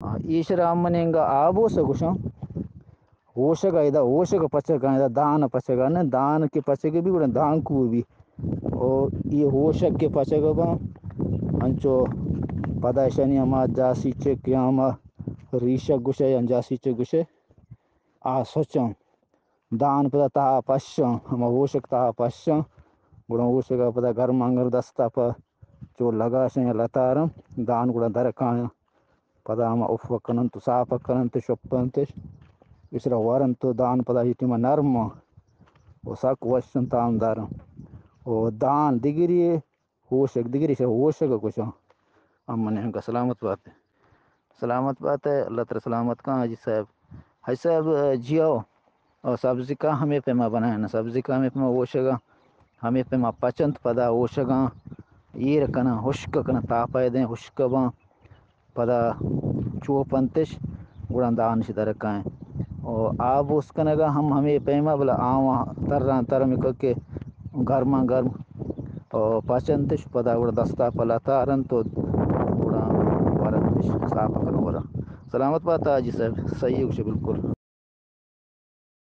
ایشرا من انگا آبوس گوشاں، ہوشگ ءَ ادا، ہوشگ پچگ ءَ ادا، دان پچگ ءَ نہ، دان کہ پچگ بی گڑا دانکو بی۔ او اے ہوشگ کہ پچگ باں، انچو پدا اشانی ہما جاسیچک یا ہما ریشگ گوشے یا جاسیچک گوشے، آ سچاں۔ دان پدا تہا پشاں، ہما ہوشگ تہا پشاں، گڑا ہوشگ ءَ پدا گرمانگر دستا پہ چو لگاشاں یا لتاراں، دان گڑا در کایاں۔ پدا ہما اف کننت و ساپ کننت، شپنتش، اشرا ورنت و دان پدا ہی ٹیما نرم و سک وشن تام دارن۔ و دان دگری ہوشگ، دگری شہ ہوشگ گوشاں۔ امن انگا سلامت بات۔ سلامت بات، اللہ ترا سلامت کن حاجی صاحب۔ حاجی صاحب، جیو، او سبزی کا ہمے پیما بنائیں، سبزی کا ہمے پیما ہوشگا، ہمے پیما پچنت، پدا ہوشگاں ایر کناں، ہشک کناں، تاپہ دیں، ہشک باں، پدا چوپ انتش، گڑا دانش در کائیں۔ او آب اوس کنگا ہم ہمے پیما، بلے آواں تراں ترمکہ کہ گرماں گرم، او پچنتش، پدا گڑا دستا پہ لتارنت و گڑا ورنتش، ساپ کن ورا۔ سلامت بات حاجی صاحب، صحیح گوشے بالکل۔